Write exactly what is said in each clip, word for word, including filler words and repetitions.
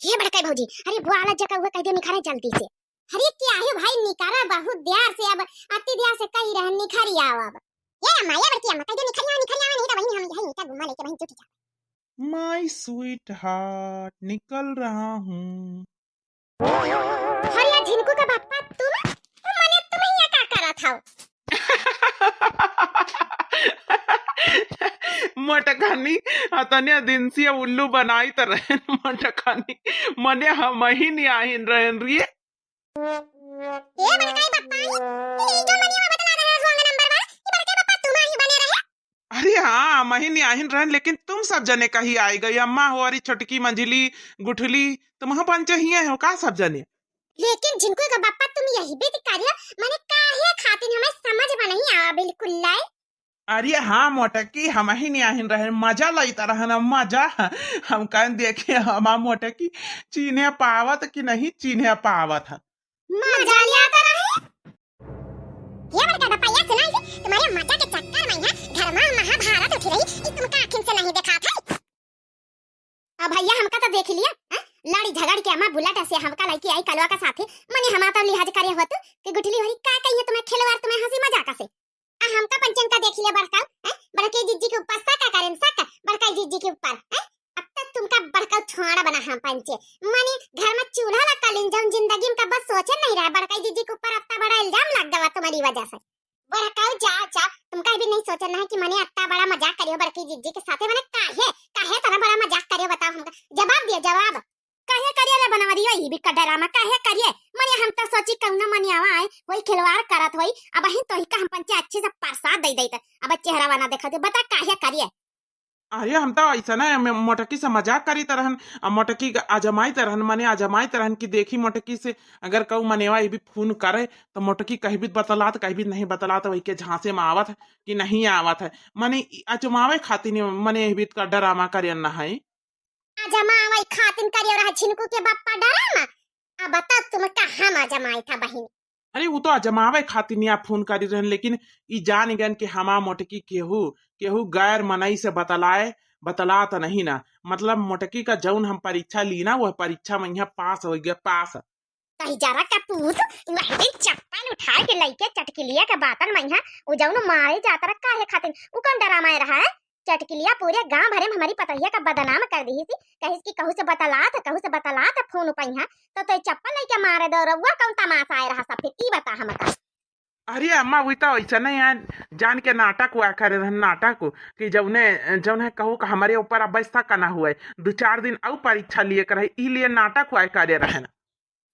हे बड़काई भौजी, अरे बोला जका हुआ कह दे निखरे जल्दी से। अरे क्या है भाई, निखरा बहुत देर से, अब अति देर से कही रहन निखरी आओ अब। ये अम्मा, ये बड़की अम्मा, कह दे निखरी आओ, निखरी आओ, नहीं तो वहीं हम यही ईंटा गुम्मा लेके वहीं जुट जाए। My sweetheart, निकल रहा हूँ। अरे झिनकू का बापा तुम, मने तुम यहाँ का करत हो? मोटकानी, अतने दिन से उल्लू बनाई त रहन मोटकानी, मने हम ही नहीं आहिन रहन रे। ए बड़काई बापा, ई जो मनिया बतला रहे हो, अंगन नंबर वन, ई बड़काई बापा तुम ही बने रहे। अरे हाँ, हम ही नहीं आहिन रहन, लेकिन तुम सब जने कहीं आए गई, अम्मा हो, अरे छोटकी, मंझली, गुठली, तुम पंचे ही हो का सब जने? लेकिन झिनकू का बापा तुम यही बेट कार्य, माने काहे खातिर हमें समझ में नहीं आवा बिल्कुल लाई। अरे हाँ मोटकी, हम ही नहीं आहिन रहन, मजा लईत रहन, मजा। हम कहन देखिए हमार मोटकी चीन्हे पावत कि नहीं चीन्हे पावत है। मजा लिया तो रहे। ये बड़का गप्पा ये सुनाई से तुम्हारे मजा के चक्कर में यहाँ घर में महाभारत उठी रही, ये तुमका आँखिन से नहीं देखा था। अब भैया हमका तो देख लिया, हैं? लड़ी झगड़ के अम्मा बुलेट से हमका लइके आई कलवा का साथे, मने हमार तो लिहाज करे होत कि गुठली होरी का कहिए तुम्हें खिलवाड़ तुम्हें हँसी मजाक से। आ हमका पंचन का देख लिया बड़काऊ, हैं? बड़के जिज्जी के ऊपर शक करें, शक, बड़का जिज्जी के ऊपर, हैं? अब तक तुमका बड़काऊ छोड़ा बना हम पंचे, मने घर में चूल्हा ला कलिन जौन जिंदगी में कब सोचे नहीं रहा, बड़का जिज्जी के ऊपर अत्ता बड़ा इल्जाम लग गवा तुम्हारी वजह से। बड़काऊ जा, जा, तुमका भी नहीं सोचना है कि मने अत्ता बड़ा मजाक करियो बड़की जिज्जी के साथे, मने काहे, काहे तना बड़ा मजाक करियो बताओ हमका, जवाब दियो जवाब। काहे करिए रे बनवरियो, ई भी का डरामा काहे करिए? मने हम तो सोची कौनो मनियावा आए, वही खिलवाड़ करत होई, अब ही तो ही का हम पंचे अच्छे से प्रसाद दे देते, अब चेहरा बना देखा दे, बता काहे करिए? अरे हम तो ऐसा ना म-, मोटकी से मजाक करी तरहन, आ मोटकी के आजमाई तरहन, मने आजमाई तरहन कि देखी मोटकी से अगर कहू मनेवा ये भी फोन करे तो मोटकी कहीं भी बतलात, कहीं भी नहीं बतलात, वही के झांसे में आवत है कि नहीं आवत है, मने ई आजमावे खातिर मने ये भी का डरामा करे न है। आजमावे खातिर करे रहा झिनकू के बापा डरामा। अब बता तुम कहाँ आजमाई था बहिन? अरे वो तो आजमावे खातिर नहीं आप फोन करी रहन, लेकिन ई जान गन कि हमार मोटकी केहू केहू गैर मनई से बतलाए, बतलात नहीं ना, मतलब मोटकी का जौन हम परीक्षा ली ना वह परीक्षा में यहाँ पास हो गया, पास। कही जरा का पूत, वही दिन चप्पल उठा के लइके चटकिलिया के बातन में यहाँ उ जौन मारे जात रहा काहे खातिर, उ कौन डरामा रहा है? चटकिलिया पूरे गांव भरे में हमारी पतोहिया का बदनाम कर दी थी, कहिस कि कहू से बतलात, कहू से बतलात फोन उपैहा, तो तोय चप्पल लइके मारे दो रउआ, कौन तमाशा आए रहा सब फिर ई बता हमका। अरे अम्मा, वही तो ऐसा नहीं है, जान के नाटक हुआ करे रहन, नाटक हो कि जौने जौन है कहू का हमारे ऊपर अब शक ना हुए, दो चार दिन और परीक्षा लिए कर है, ई लिए नाटक हुआ करे रहन।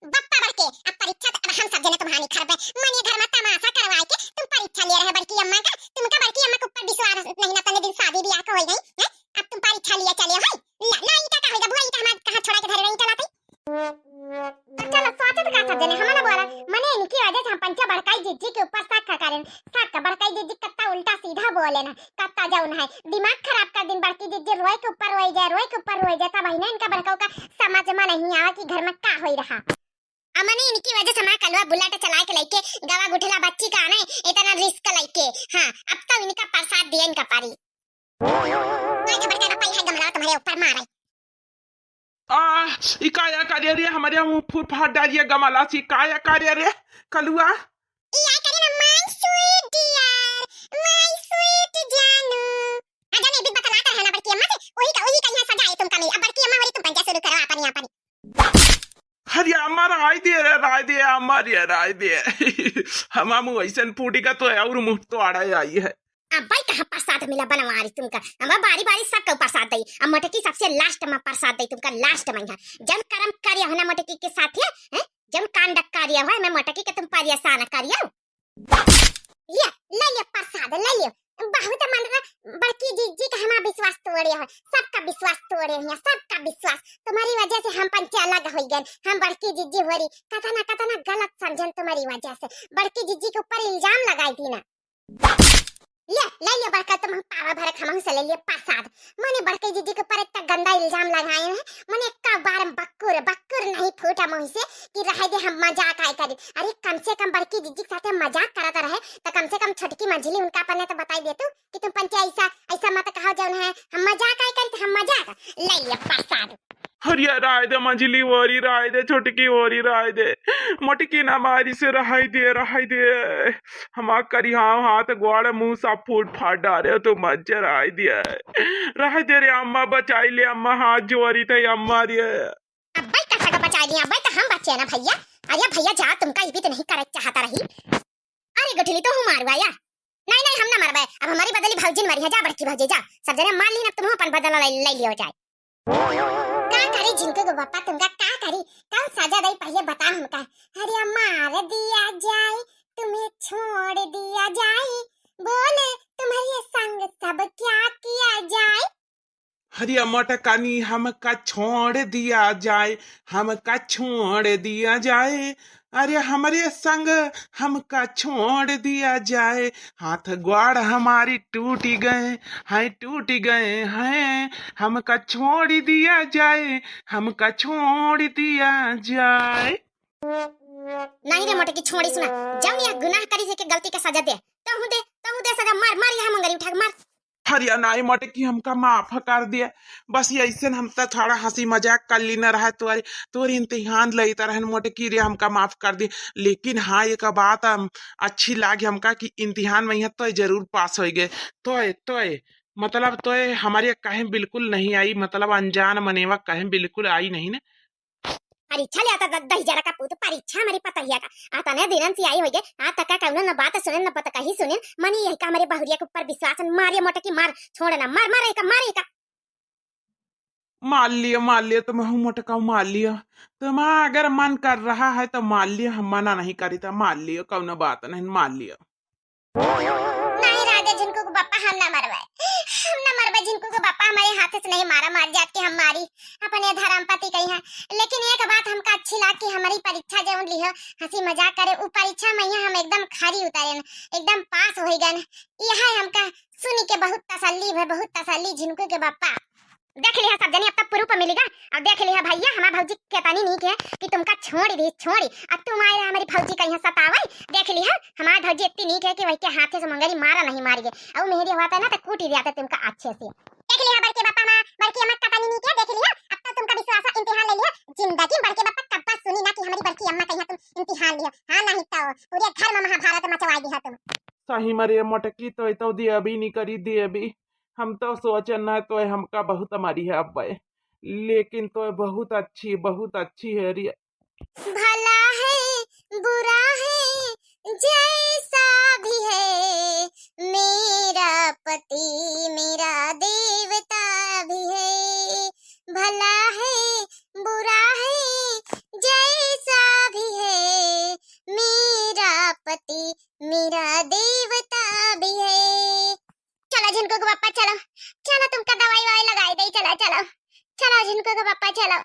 बप्पा बड़के, अब परीक्षा त अब हम सब जने तुम्हारी घर पे, मने घर में तमाशा करवाए के तुम परीक्षा ले रहे बड़की अम्मा का, तुमका बड़की अम्मा के ऊपर विश्वास नहीं ना, तने दिन शादी ब्याह का होई गई, हैं? अब तुम परीक्षा लिए चले हो, हैं? ला, ला, ई का, का होई गा, बुआ, ई का हमार कहाँ छोड़ा के धरे रही, चला तई। अब चलो, सोचत का सब जने, हम ना बोला, मने इनकी वजह से हम पंचा बड़काई जिज्जी के ऊपर शक करें, शक, बड़काई जिज्जी कत्ता उल्टा सीधा बोले ना, कत्ता जौन है, दिमाग खराब कर दिन, बड़की जिज्जी रोए के ऊपर रोए जाए, रोए के ऊपर रोए जाए, तब इन्हें इनका बड़काऊ का समझ में नहीं आवा कि घर में का होई रहा। अमने इनकी वजह से हमार कलवा बुलेट चला के लइके गवा गुठला बच्ची का आने इतना रिस्क लइके। हाँ, अब तो इनका प्रसाद दिया इनका पारी। कोई खबर का पई है गमला तुम्हारे ऊपर मारे। आ, ई काया करे रे, हमारे मुंह फूट फाट डालिए गमला से, काया करे रे, कलुआ। ई आया करे ना, my sweet dear, my sweet जानू। आ जाने, अभी बतलात रहे ना बड़की अम्मा से, वही का, वही का यहाँ सजा है तुमका मिली। अब बड़की अम्मा वाली तुम पंचा शुरू करो अपन यहाँ पर। अरे अम्मा, राय दे रे, राय दे, अम्मा रे, राय दे। हमार मुंह ऐसन फूटी का तो और मुंह तो आड़ा आई है। अब भाई कहाँ प्रसाद मिला बनवारी तुमका? अब बारी बारी सबका प्रसाद दई। अब मोटकी सबसे last में प्रसाद दई तुमका, last में यहाँ। जौन करम करिया हो ना मोटकी के साथ है, हैं? जौन कांड करिया हो, मैं मोटकी के तुम परेशान करिया। ये, ले ले प्रसाद, ले ले। बहुत मन रहा, बड़की जिज्जी का हमार विश्वास तोड़े हो, सबका विश्वास तोड़े हो, सबका विश्वास। तुम्हारी वजह से हम पंचे अलग हो गए, हम बड़की जिज्जी होरी, कतना, कतना गलत समझन तुम्हारी वजह से। बड़की जिज्जी के ऊपर इल्जाम लगाई दी ना। ले, ले ले बड़का, तुम हम पावा भरक हमहू से ले लिए प्रसाद। मने बड़की जिज्जी के ऊपर इतना गंदा इल्जाम लगाए हैं, मने एक बार हम बक्कुर, बक्कुर नहीं फूटा मुंह से कि रहे दे हम मजाक आए करी। अरे कम से कम बड़की जिज्जी के साथे मजाक करत रहे, तो कम से कम छोटकी मंझली उनका अपने तो बताई देतू कि तुम पंचे ऐसा, ऐसा मत कहो जौन है, हम मजाक आए करी तो हम मजाक। ले ले प्रसाद। हरिया राय दे, मझली ओरी राय दे, छोटकी ओरी राय दे, मोटकी ना मारी से रहाई दे, रहाई दे। हमा करिहाव हाथ गोड़ मुँह सब फूट फाट डारे, तू मत जराई दे। रह दे रे अम्मा, बचाई ले अम्मा, हाथ जोरी थे अम्मा रे। अब्बे कथा का बचाई लिया, अब्बे तो हम बचे ना भैया। अरे भैया जा, तुमका ये भी तो नहीं करे चाहता रही। अरे गुठली, तू हूँ मारवा या? नहीं, नहीं, हम ना मरबे। अब हमारी बदली भौजी न मरी है, जा बड़की भौजी, जा। सब जने मार ली ना, तुम अपन बदला ले, ले लियो जाए। का करी झिनकू के बापा, तुमका का करी? कौन सजा दई पहले बता हमका। अरे मार दिया जाए, तुम्हें छोड़ दिया जाए, बोले तुम्हारे संग सब क्या किया जाए। हरिया मोटकनी हमका छोड़ दिया जाए, हमका छोड़ दिया जाए, अरे हमरे संग हमका छोड़ दिया जाए, हाथ गोड़ हमारी टूट गए हैं, टूट गए हैं, हमका छोड़ दिया जाए, हमका छोड़ दिया जाए। नहीं रे मोटकी छोड़ी, सुना, जौन या गुनाह करी से के गलती का सजा दे, तहू दे, तहू दे सजा, मार, मार, यहाँ मंगरी उठा के मार। हरिया नाई मोटकी, हमका माफ कर दिया। बस ऐसे हम तो थोड़ा हंसी मजाक कर ली न रहा, तोरे, तोरे इम्तिहान लेता रहन मोटकी रे, हमका माफ कर दिया। लेकिन हाँ, एक बात, अम, अच्छी लागी हमका कि इम्तिहान में यहाँ तोय जरूर पास होइगे। तोय, तोय, मतलब तोय हमारे कहे बिल्कुल नहीं आई, मतलब अनजान मनेवा कहे बिल्कुल आई नहीं ने। परीक्षा ले आता द-, दही जरा का पूत, परीक्षा हमारी पतहिया का। आ तने दिनन से आई होइगे, आ तका कौनो न बात सुने, न पता कहीं सुने, मनी यही का हमारे बहुरिया के ऊपर विश्वास है, मारियो मोटकी मार, छोड़ ना, मार, मार एका, मार एका। मार लियो, मार लियो, तुम हूँ मोटका मार लियो। तुम अगर मन कर रहा है तो मार लियो, हम मना नहीं करी था, मार लियो, कौनो बात नहीं, मार लियो। नहीं राजा झिनकू के बापा, हम ना मरबे, हम ना मरबे झिनकू के बापा, हमारे हाथ से नहीं मारा, मार जात के हम मारी अपने धर्मपति कही है। लेकिन एक बात हमका अच्छी लाग कि हमारी परीक्षा जौन लिहो, हंसी मजाक करे, उ परीक्षा में यहाँ हम एकदम खरी उतरेन, एकदम पास होई गन। यह हमका सुनी के बहुत तसल्ली है, बहुत तसल्ली झिनकू के बापा। देख लिहा सब जनी, अब तक proof मिलिगा। अब देख लिहा भैया, हमार भौजी केतनी नीक है कि तुमका छोड़ी दी, छोड़ी। अब तुम आए रहे हमारी भौजी का यहाँ सतावे। देख लिहा, हमार भौजी इतनी नीक है कि वही के हाथे से मंगरी मारा नहीं मारी गए। अब मेहरी हुआ था ना तो कूटी दिया था तुमका अच्छे से। देख लिहा बड़के बापा माँ, बड़की अम्मा केतनी नीक है, देख लिहा। अब तो तुमका विश्वास है, इम्तिहान ले लिहा। जिंदगी में बड़के बापा कब्बा सुनी ना कि हमारी बड़की अम्मा का यहाँ तुम इम्तिहान लिहा। हाँ नहीं तो पूरे घर में महाभारत मचवा दिया तुम। सही में रे मोटकी, तो, तो देबी नहीं करी देबी। हम तो सोचन ना, तोय हमका बहुत मारी है अब्बे, लेकिन तोय बहुत अच्छी, बहुत अच्छी है रे। भला है, बुरा है, जैसा भी है, मेरा पति, मेरा देवता भी है। भला है, बुरा है, जैसा भी है, मेरा पति, मेरा देवता भी है। चलो झिनकू के बापा, चलो, चलो तुमका दवाई ववाई लगाई दे, चलो, चलो, चलो झिनकू के बापा, चलो।